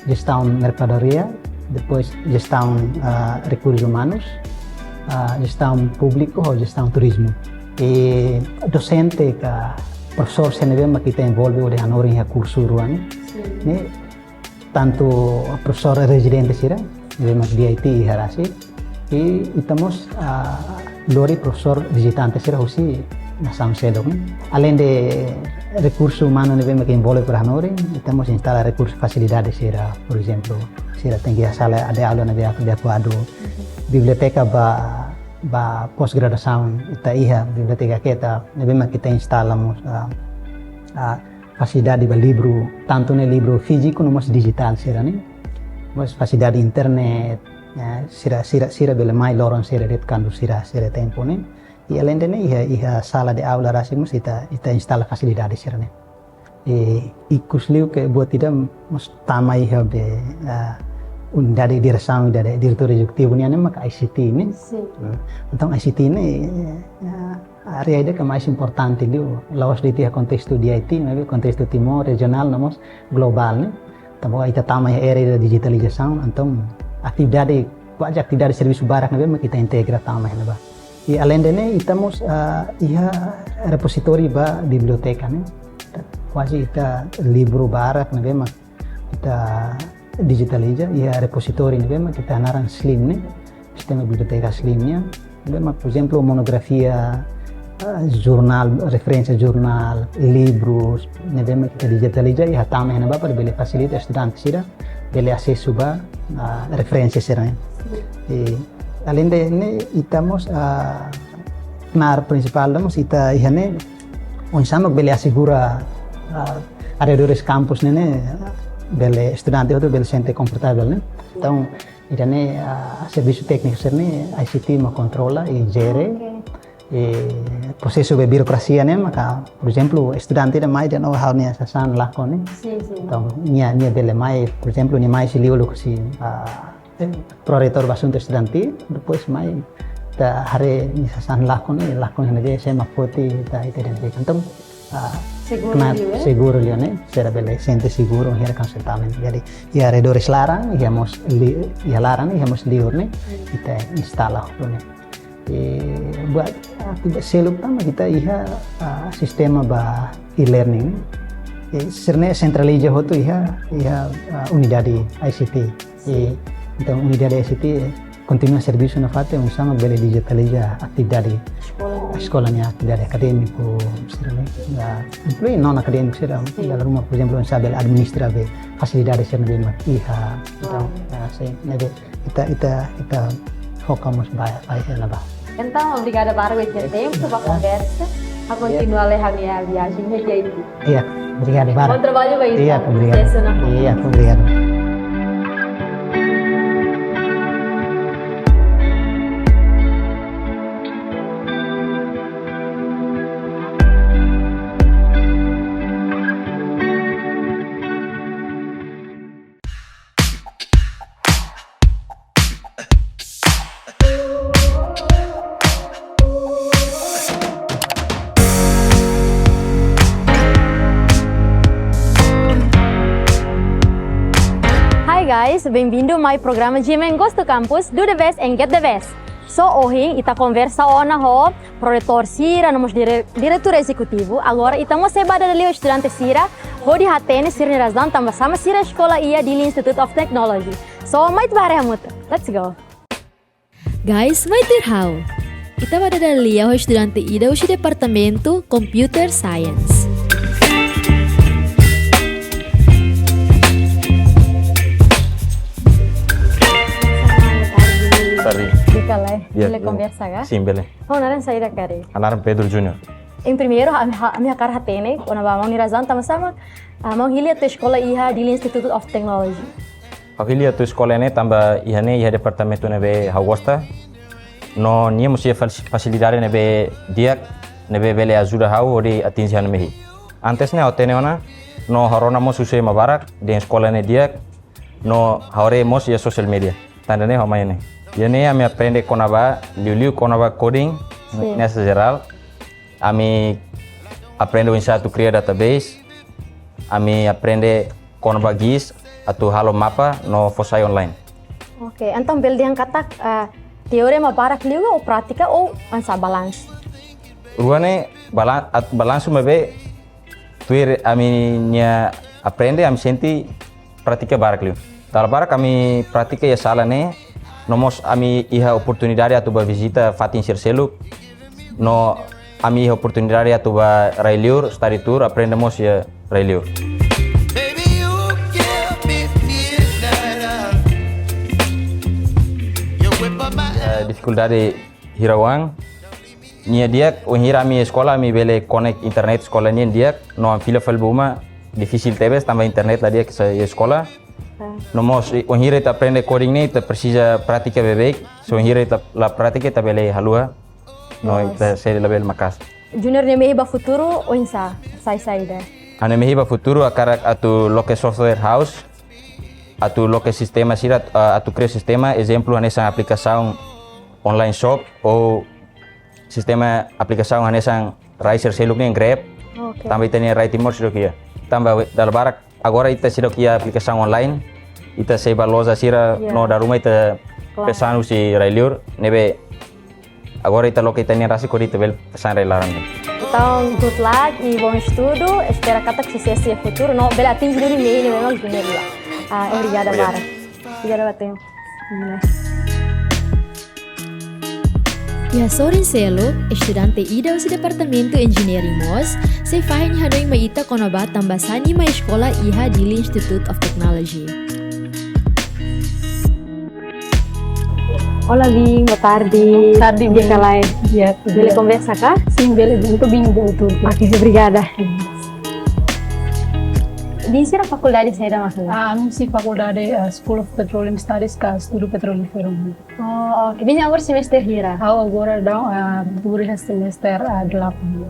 jestaun merkadoria, depois jestaun, ah, rekursus umanus, ah, jestaun públiku, ho jestaun turizmu. I dosente ka profesór sira ne'ebé mak ita envolve hodi hanorin iha kursu rua ne'e. Sin. Ne'e, tantu profesór rezidente sira, ne'ebé mak D I T iha rasik, i ita mós, ah, lori profesór vizitante sira husi nasaun seluk ne'e. Aleinde rekursu umanu ne'ebé mak envolve para hanorin, ita mós instala rekursu fasilidade sira, por ezemplu, sira tenke iha sala de aula ne'ebé atu, de acordo, biblioteka ba, ba pós-graduasaun, ita iha biblioteka ketak, ne'ebé mak ita instala mós, ah, ah, fasilidade ba livru, tantu ne'e livru fíziku no mós dijitál sira ne'e. mós fasilidade internet, eh, sira, sira, sira bele mai loron sira de'it kuandu sira, sira tempu ne'e. I alende ne'e iha, iha sala de aula rasik mós ita, ita instala fasilidade sira-ne'e. I, ikus liu ke buat ida mós tama iha be, ah, unidade diresaun, unidade diretór ezekutivu nian ne'e maka I C T ne'e. Sin. Hmm. Entaun I C T ne'e, eh, área ida ke mais importante liu, la'ós de'it iha kontestu de Haiti, maibé kontestu Timor, rejionál, no mós globál ne'e. Tanba ita tama iha era ida dijitalizasaun, entaun atividade, kuaze atividade servisu barak ne'ebé mak ita integra tama iha ne'ebá. I alende ne'e, ita mós, ah, iha repozitóriu ba biblioteka ne'e. Kuaze ita livru barak ne'ebé mak ita dijitaliza, iha repozitóriu ne'ebé mak ita hanaran SLIM ne'e, sistema biblioteka SLIM nian. Ne'ebé mak, por ezemplu, monografia, ah, jornál, referénsia jornál, livrus, ne'ebé mak ita dijitaliza, iha tama iha ne'ebá para bele fasilita estudante sira bele asesu ba, ah, referénsia sira-ne'e. I alende ne'e, ita mós, ah, knaar prinsipál ida mós ita iha ne'e, oinsá mak bele asegura, ah, arredores kampus ne'e, ne'e, bele estudante hotu bele sente konfortavel ne'e. Entaun, ida-ne'e, ah, servisu tékniku sira-ne'e I C T mak kontrola i jere. Oke. I prosesu be birokrasia ne'e maka, por ezemplu, estudante ida mai dehan, "Oh, ha'u-nia sasán lakon ne'e." Sin, sin. Entaun, nia, nia bele mai, por ezemplu, nia mai husi liur husi, ah, eh, proreitór ba asuntu estudantíl, depois mai ita haree nia sasán lakon ne'e, lakon ne'e sé mak foti, ita, ita identifika. Entaun, ah, seguru kena liu, eh? Seguru liu ne'e, sira bele sente seguru, hira kan sentamen. Jadi, iha arredores laran, iha mós li-, iha laran, iha mós liur ne'e, hmm, ita instala hotu ne'e. I buat, ah, atividade seluk tama ita iha, ah, sistema ba e-learning. I sira-ne'e sentraliza hotu iha, iha, ah, unidade I C T. I, entaun, unidade I C T kontinua servisu nafatin oinsá mak bele dijitaliza atividade eskola nian, atividade akadémiku, sira-ne'e, ah, inklui non akadémiku sira, sin, dala ruma, por ezemplu, oinsá bele administra be fasilidade sira ne'ebé mak iha. Entaun, ah, sin, ne'ebé ita, ita, ita foka mós ba, ba iha ne'ebá. Entaun, obrigada barak ba ita-nia tempu, ba konversa. Ha'u kontinua lai ha'u-nia viajen iha Haiti. Iya, obrigadu barak. Bom trabalho ba ita. Iya, obrigadu. Susesu na. Iya, obrigadu. Hi guys, bem-vindo mai programa G M N Gosto Campus, do the best and get the best. So ohin ita konversa ona ho proreitór sira, no mós dire-, diretór ezekutivu. Agora ita mós sei ba dada lia ho estudante sira, hodi hatene sira-nia razaun tanba sá mak sira eskola iha Dili Institute of Technology. So, mai ita ba haree hamutuk. Let's go. Guys, mai tuir ha'u. Ita ba dada lia ho estudante ida husi departamentu Computer Science. Tarde. Bele, iya, bele, iya, konversa ka? Sin, bele. Ha'u-nia naran saida karik? Ha'u-nia naran Pedro Junior. Em primeiro, ami, ami hakarak hatene kona-ba maun-nia razaun tanba sá mak, ah, maun hili atu eskola iha Dili Institute of Technology. Ha'u hili atu eskola ne'e tanba iha ne'e iha departamentu ne'ebé ha'u gosta. No nia mós iha fas-, fasilidade ne'ebé di'ak, ne'ebé bele ajuda ha'u hodi atinje ha'u-nia mehi. Antes ne'e ha'u hatene ona, no ha'u rona mós husu ema barak dehan eskola ne'e di'ak, no ha'u haree mós iha social media. Tan ida-ne'e ha'u mai ne'e. Iha ne'e ami aprende kona-ba, liuliu kona-ba coding, sin, ne'e jerál. Ami aprende oinsá atu kria database. Ami aprende kona-ba GIS atu halo mapa no fó sai online. Oke, entaun bele dehan katak, eh, teoria mak barak liu ka ou prátika ou oinsá balansu? Rua ne'e balan-, at-, balansu maibé tuir ami-nia aprende, ami sente prátika barak liu. Dala barak ami prátika iha sala ne'e, no mós ami iha oportunidade atu ba vizita fatin sira seluk, no ami iha oportunidade atu ba rai-liur, study tour, aprende mós iha rai-liur. Eh, difikuldade hira oan, nia di'ak, wainhira ami eskola, ami bele connect internet eskola nian di'ak, no ami fila fali ba uma, difisil tebes, tanba internet la di'ak iha eskola. No mós, i- wainhira ita aprende coding ne'e, ita presiza prátika beibeik. Se wainhira ita la prátika, ita bele haluha. No, yes, ita sei labele maka'as. Junior nia mehi ba futuru oinsá, sai saida? Ha'u-nia mehi ba futuru hakarak atu loke software house, atu loke sistema sira, ah, atu kria sistema, ezemplu hanesan aplikasaun online shop ou sistema aplikasaun hanesan rai sira seluk nian, Grab. Oke. Tanba ita-nia rai Timor seidauk iha. Tanba we-, dala barak agora ita seidauk iha aplikasaun online, ita sei ba loja sira, ya, no dala ruma ita, klaru, pesan husi rai liur, ne'ebé agora ita loke ita-nia rasik hodi ita bele pesan rai laran. Entaun, good luck i bom estudu, espera katak susesu iha futuru, no bele atinje duni mehi ne'ebé mak Junior iha. Ah, obrigada, obrigada, barak. Obrigada ba tempu. Iha sorin seluk, estudante ida husi Departamentu Engineering mós sei fahe nia hanoin mai ita kona-ba tanbasá nia mai eskola iha Dili Institute of Technology. Olá, Bin, boa tarde. Tarde, Bin. Di'ak ka lae? Di'ak, bele, di'ak, konversa ka? Sin, bele, juntu, Bin, juntu. Oke, obrigada. Bin, sira fakuldade saida mak? Ah, ami husi fakuldade, ah, School of Petroleum Studies ka estudu petrolíferu. Oh, oke. Bin, agora semester hira? Ha'u agora daudaun, ah, tuur iha semester, ah, delapan.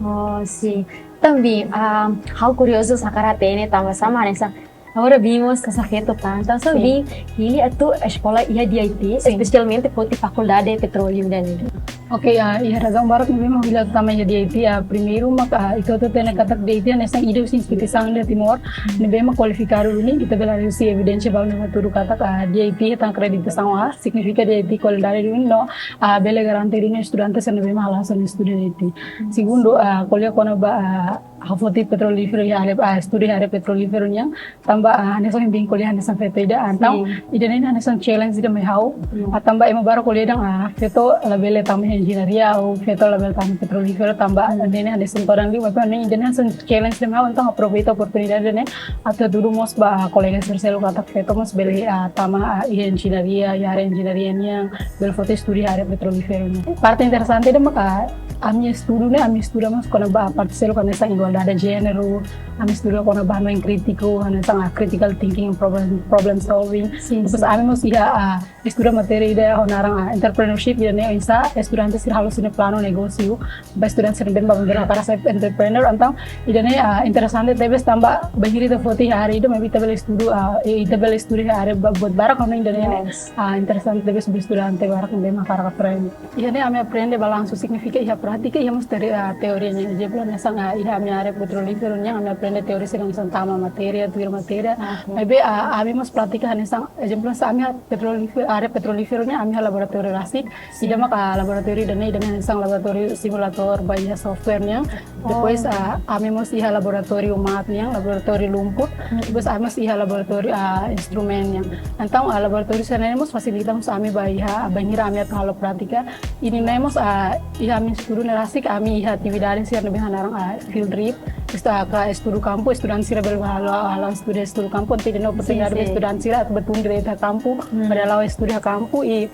Oh, sin. Entaun, Bin, ah, ha'u kuriozu hakarak hatene tanbasá mak hanesan agora Bin mós kasa'e feto tan. Entaun, so, sin, Bin hili atu eskola iha D I T, sin, espesialmente foti fakuldade petróleu ida-ne'e? Oke, ah, iha razaun barak ne'ebé mak hili atu tama iha D I T, ah, primeiru mak, ah, ita hotu hatene katak D I T hanesan ida husi instituisaun iha Timor, hmm, ne'ebé mak kualifikadu duni, ita bele haree husi evidénsia balu ne'ebé hatudu katak, ah, D I T hetan akreditasaun A, signifika D I T kualidade duni, no, ah, bele garante duni estudante sira ne'ebé mak hala'o sira-nia estudu iha D I T. Hmm. Segundu, ah, ko'alia kona-ba, ah, ha'u foti petrolíferu iha área, ah, estudu iha área petrolíferu nian, tanba, ah, hanesan ohin Bin ko'alia hanesan feto ida, entaun, sin, ida-ne'e hanesan challenge ida mai ha'u. Hmm. Ah, tanba ema barak ko'alia dehan, ah, feto labele tama iha enjeñaria ou feto labele tama petrolíferu tanba, hmm, ida-ne'e hanesan todan liu, maibé ida-ne'e hanesan challenge ida mai ha'u, entaun aproveita oportunidade ne'e atu hatudu mós ba, ah, kolega sira seluk katak feto mós bele, ah, tama, ah, iha enjeñaria, iha área enjeñaria nian, bele foti estudu iha área petrolíferu nian. Parte interesante ida maka ami estudu ne'e, ami estuda mós kona-ba parte seluk hanesan igualdade de jéneru, ami estuda kona-ba hanoin krítiku, hanesan, ah, critical thinking, problem, problem solving. Sin, depois, sin, ami mós iha, ah, estuda matéria ida ho naran, ah, entrepreneurship, ida-ne'e oinsá estudante sira halo sira-nia planu negósiu, ba estudante sira ne'ebé mak bele hakarak sai entrepreneur, entaun, ida-ne'e, ah, interesante tebes tanba bainhira ita foti iha área ida, maibé ita bele estudu, ah, ita bele estuda iha área ba-, buat barak, hanoin ida-ne'e, yes, ah, interesante tebes ba estudante barak ne'ebé mak hakarak aprende. Iha ne'e ami aprende balansu, signifika iha prátika, iha mós teori-, ah, teoria nian. Ezemplu hanesan, ah, iha ami área petrolíferu nian, ami aprende teoria sira hanesan tama matéria, tuir matéria. Oke. Maibé, ah, ami mós prátika hanesan, ezemplu hanesan ami iha petrolíferu, área petrolíferu nian, ami iha laboratóriu rasik. Sin. Ida mak, ah, laboratóriu ida-ne'e, ida-ne'e hanesan laboratóriu simulatór ba iha software nian. Depois, oh, ah, ami mós iha laboratóriu maat nian, laboratóriu lumpur. Hmm. Depois ami mós iha laboratóriu, ah, instrumen nian. Entaun, ah, laboratóriu sira-ne'e mós fasilita mós ami ba iha, bainhira ami atu halo prátika. Ida-ne'e mós, ah, iha ami estudu ne'e rasik, ami iha atividade sira ne'ebé hanaran, ah, field trip. Esta ka estudu kampu, estudante sira bele halo, halo estudu, estudu kampu, entaun iha, sin, oportunidade, sin, ba estudante sira atu ba tun direta kampu, hmm, ba halo estudu iha kampu, i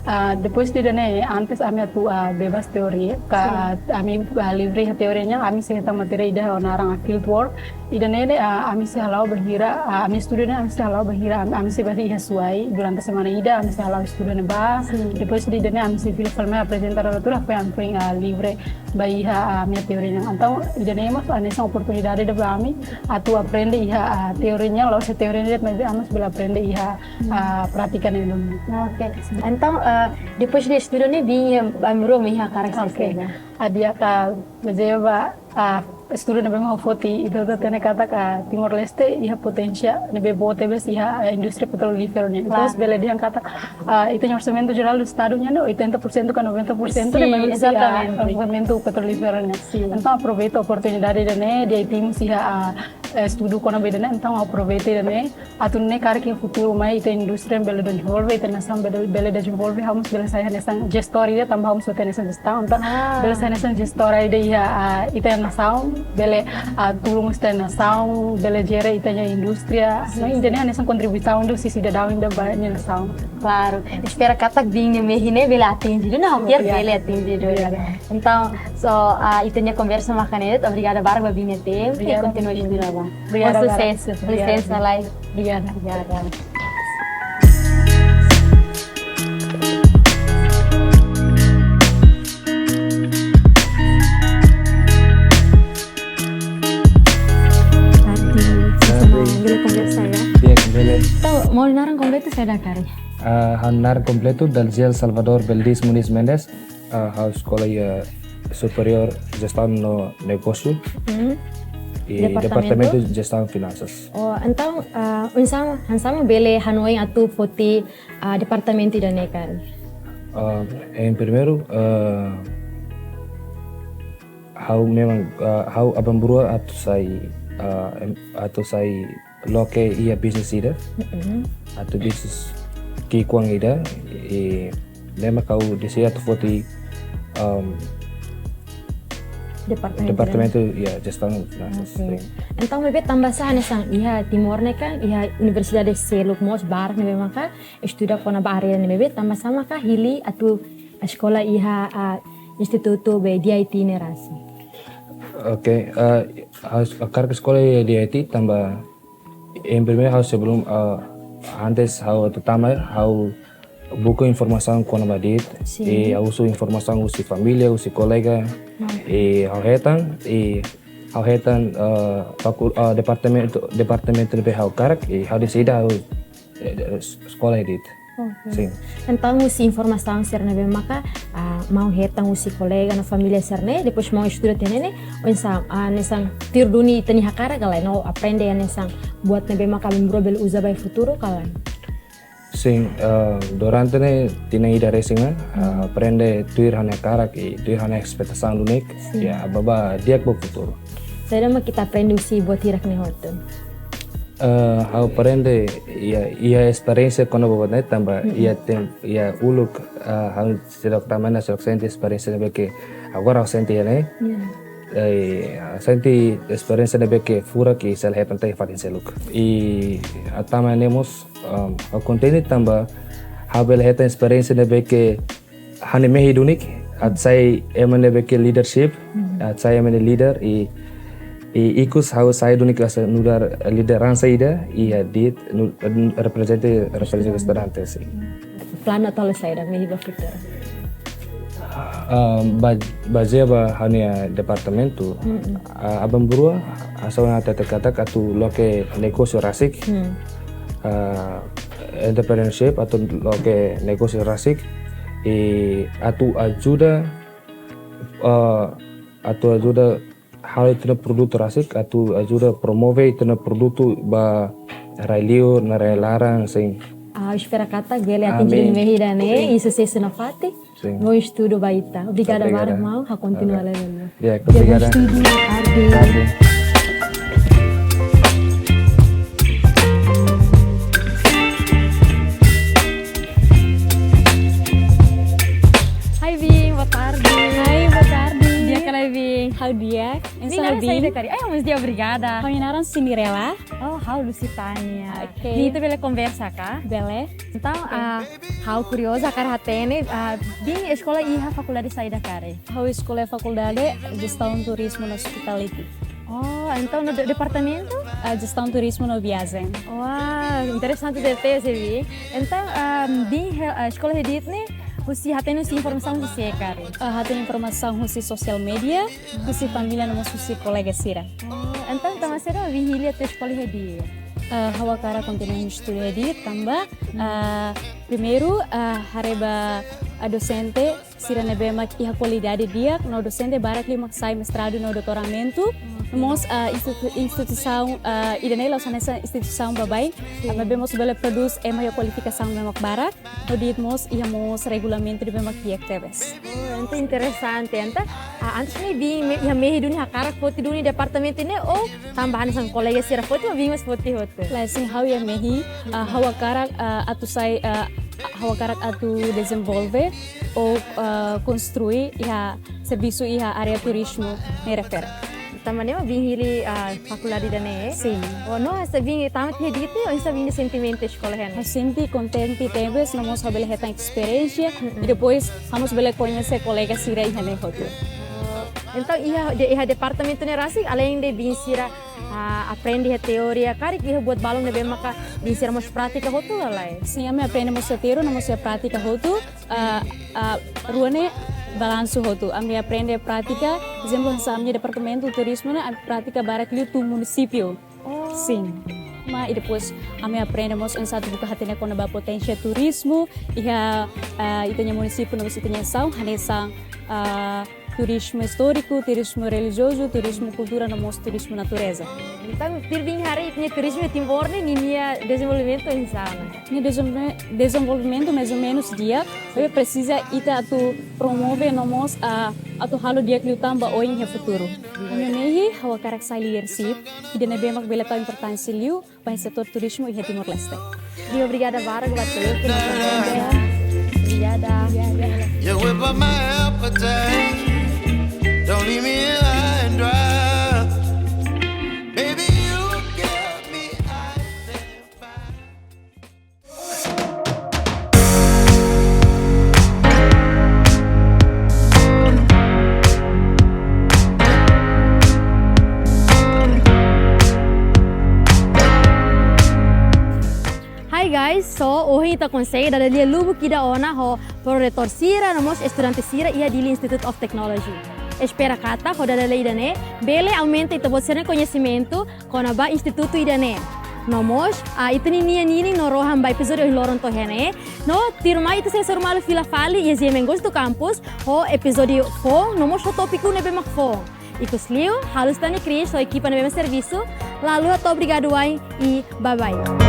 ah, depois de ida-ne'e, antes ami atu, ah, bebas teoria, ka, sin, ah, ami, ah, livre iha teoria nian, ami sei hetan matéria ida ho naran, ah, field work. Ida-ne'e, ah, ami sei hala'o bainhira, ah, ami estuda ne'e, ami sei hala'o bainhira, ami, ami sei bá iha Suai, durante semana ida, ami sei hala'o estuda ne'ebá. Sin. Depois de ida-ne'e, ami sei fila fali mai aprezenta tuir, depois ami foin, ah, livre ba iha, ah, ami-nia teoria nian. Entaun, ida-ne'e mós hanesan oportunidade ida ba ami, atu aprende iha, ah, teoria nian, la'ós teoria nian, maibé ami mós bele aprende iha ah, prátika ne'e duni. Oke. Entaun, ah, depois de estudu ne'e Bin, ah, ami rua mai hakarak, oke, sai saida? Ah, di'ak, ah, bazeia ba, ah, estudu ne'ebé mak ha'u foti, ita hotu hatene katak, ah, Timor-Leste iha poténsia ne'ebé boot tebes iha, ah, indústria petrolíferu nian. Klaru. Entaun, bele dehan katak, ah, ita-nia orsamentu jerál do estadu nian ne'e oitenta por cento ka noventa por cento, sin, ne'e mak, ah, ezatamente, orsamentu petrolíferu nian. Sin. Entaun, aproveita oportunidade ida-ne'e, D I T mós iha, ah, estudu kona-ba ida-ne'e, entaun aproveita ida-ne'e, atu nune'e karik iha futuru mai ita indústria bele dezenvolve, ita nasaun bele, bele dezenvolve, ha'u mós bele sai hanesan jestór ida, tanba ha'u mós hotu hanesan jestaun, entaun, ah, bele sai hanesan jestór ida iha, ah, ita nasaun, bele, ah, tulun ita nasaun, bele jere ita-nia indústria, sin, no, sin, ida-ne'e hanesan kontribuisaun ida husi sidadaun ida ba nia nasaun. Klaru, espera katak Bin nia mehi ne'e bele atinje duni, no, obrigada, bele atinje duni. Obrigada. Entaun, so, ah, ita-nia konversa mak ne'e de'it, obrigada barak ba Bin nia tempu, i, obrigada, kontinua, Bin, estudu ba. Obrigada, Bom sucesso. Obrigada. Licença, Lai. Obrigada. Obrigada. Tarde, Tarde. Bele konversa, ya? Di'ak, bele. Entaun, maun nia naran kompletu saida karik? Ah, ha'u-nia naran kompletu Dalziel Salvador Beldis Muniz Mendes. Ah, ha'u eskola iha Superiór Jestaun no Negósiu. Hmm. I Departamentu? Departamentu Jestaun Finansas. Oh, entaun, ah, oinsá, oinsá mak bele hanoin atu foti, ah, departamentu ida-ne'e karik? Ah, em primeiru, ah, ha'u memang, ah, ha'u aban-bainrua atu sai, ah, em, atu sai loke iha bisnis ida. Mm-mm. Atu bisnis ki'ikoan ida, i ne'e mak ha'u deside atu foti, um, Departamentu. Departamentu, ya, Jestaun Finansas. Oke. Sin. Entaun, maibé tanbasá hanesan iha Timor ne'e kan, iha universidade seluk mós barak ne'ebé maka estuda kona-ba área ne'e, maibé tanbasá maka hili atu eskola iha, ah, institutu be D I T ne'e rasik? Oke, ah, ha'u hakarak eskola iha D I T tanba, em primeiru ha'u sebelum, ah, antes ha'u atu tama, ha'u buka informasaun kona-ba de'it, Sin. i ha'u husu informasaun husi família, husi kolega, Oke. i ha'u hetan, i ha'u hetan, ah, fakul-, ah, departamentu, departamentu ne'ebé ha'u hakarak, i ha'u deside ha'u, eh, eskola de'it. Oke. Sin. Entaun, husi informasaun sira ne'ebé maka, ah, maun hetan husi kolega no família sira-ne'e, depois maun estuda tiha ne'e, oinsá, ah, hanesan tuir duni ita-nia hakarak ka lae, no aprende hanesan buat ne'ebé maka aban-bainrua bele uza ba iha futuru ka lae? Sin, ah, durante ne'e tinan ida resin, ah, Hmm. aprende tuir ha'u-nia hakarak i tuir ha'u-nia espetasaun duni, Sin. ya, bá ba di'ak ba futuru. Saida mak ita aprende husi buat hirak ne'e hotu? Eh, ha'u aprende, ya, iha esperiénsia kona-ba buat ne'e tanba, Mm-mm. iha tem-, iha uluk, eh, ha'u seidauk tama ona, seidauk sente esperiénsia ne'ebé ke agora ha'u sente iha ne'e. Ya. Eh, sente esperiénsia ne'ebé ke furak i sei la hetan tan iha fatin seluk. I ha'u tama ne'e mós, em, ha'u kontente tanba ha'u bele hetan esperiénsia ne'ebé ke ha'u-nia mehi duni, atu sai ema ne'ebé ke leadership, Hmm. atu sai ema ne'ebé líder, i, i ikus ha'u sai duni hanesan nu'udar lideransa ida, iha de'it, nu-, reprezenta, reprezenta estudante, sin. Planu atu halo saida mehi ba futuru? Ah, ba-, bazeia ba ha'u-nia departamentu, Mm-mm. ah, aban-bainrua, hanesan ha'u hatete katak atu loke negósiu rasik, Hmm. ah, entrepreneurship, atu loke negósiu rasik, i atu ajuda, eh, atu ajuda halo ita-nia produtu rasik, atu ajuda promove ita-nia produtu ba rai-liur, no rai-laran, sin. Ah, espera katak bele atinji Amin. mehi ida-ne'e, Sin. i susesu nafatin. Sin. Bom estudu ba ita. Obrigada Obrigada. barak, maun. Ha'u kontinua Oke. lele. Ya, Dia obrigada. Bom estudu, boa tarde. Tarde. Hai, Bing, boa tarde. Hai, boa tarde. Di'ak ka lae, Bing? Ha'u di'ak. Bing, Oinsá naran Bing? Saida karik? Ai, ha'u mós di'ak, obrigada. Ha'u-nia naran Cinderela. Oh, ha'u Lusitania. Oke. Bing, ita bele konversa ka? Bele. Entaun, Oke. ah, ha'u kurioza hakarak hatene, ah, Bing eskola iha fakuldade saida karik? Ha'u eskola iha Fakuldade Jestaun Turizmu no Hospitality. Oh, entaun no de-, departamentu? Ah, Jestaun Turizmu no Viajen. Wah, interesante certeza, Bing. Entaun, ah, Bing he-, ah, eskola iha de'it ne'e, husi hatene husi informasaun husi sé karik? Ah, hatene informasaun husi sosiál media, husi família no mós husi kolega sira. Oh, entaun tanba saida Bing hili atu eskola iha de'it? Ah, ha'u hakarak kontinua estuda iha de'it tanba, Hmm. ah, primeiru, ah, haree ba, ah, dosente sira ne'ebé mak iha kualidade di'ak, no dosente barak liu mak sai mestradu no doutoramentu. Oke. Mós, ah, institu-, instituisaun, ah, ida-ne'e la'ós hanesan instituisaun baibain, Sin. ah, maibé mós bele prodús ema iha kualifikasaun ne'ebé mak barak. No de'it mós iha mós regulamentu ne'ebé mak di'ak tebes. Oh, entaun interesante. Entaun, ah, antes ne'e Bing me-, iha mehi duni hakarak foti duni departamentu ne'e, ou tanba hanesan kolega sira foti, ou Bing mós foti hotu? Lae, sin, ha'u iha mehi, ah, ha'u hakarak, ah, atu sai, ah, ha'u hakarak atu dezenvolve ou, ah, konstrui iha servisu iha área turizmu ne'e refere. Tanba ne'e mak Bing hili, ah, fakuldade ida-ne'e? Sin. Oh, no, hanesan Bing tama tiha de'it, oinsá Bing nia sentimentu eskola iha ne'e? Ha'u sente kontente tebes, no mós ha'u bele hetan esperiénsia, Mm-mm. i depois ha'u mós bele koñese kolega sira iha ne'e hotu. Oh, Entaun, iha, de, iha departamentu ne'e rasik, além de biin sira, ah, aprende iha teoria, karik iha buat balun ne'ebé maka biin sira mós pratika hotu ka lae? Sin, ami aprende mós iha teoria, no mós iha pratika hotu, ah, ah, rua ne'e balansu hotu. Ami aprende pratika, ezemplu, hanesan ami-nia departamentu turizmu ne'e, ami pratika barak liu tuur munisípiu. Oh. Sin. Mas, i depois, ami aprende mós oinsá atu buka hatene kona-ba poténsia turizmu, iha, ah, ita-nia munisípiu, no mós ita-nia nasaun, hanesan, ah, turizmu istóriku, turizmu relijiozu, turizmu kultura, no mós turizmu natureza. Entaun, tuir biin haree ita-nia turizmu iha Timor ne'e, ninia dezenvolvimentu oinsá ona? Nia dezenvolve-, dezenvolvimentu mais ou menos di'ak, maibé presiza ita atu promove no mós, ah, atu halo di'ak liután ba oin iha futuru. Ami ne'e, ha'u hakarak sai leadership, ida ne'ebé mak bele tau importánsia liu ba setór turizmu iha Timor-Leste. Di'ak, obrigada barak ba ita. Obrigada. You whip up my appetite. Don't leave me here high and dry. Baby, you give me ice and fire. Hi guys, so ohin ita konsege dada lia lubuk ida ona ho proreitór sira no mós estudante sira iha Dili Institute of Technology. Espera katak ho dada lia ida-ne'e bele aumenta ita-boot sira-nia koñesimentu kona-ba institutu ida-ne'e. No mós, ah, ita-nia ninin no rohan ba epizódiu ohin loron to'o iha ne'e. No tuirmai ita sei hasoru malu fila fali iha G M N Goes to Campus ho epizódiu foun, no mós ho tópiku ne'ebé mak foun. Ikusliu, ha'u Lustani Cris ho ekipa ne'ebé mak servisu, la haluha hato'o obrigadu wa'in i bye bye.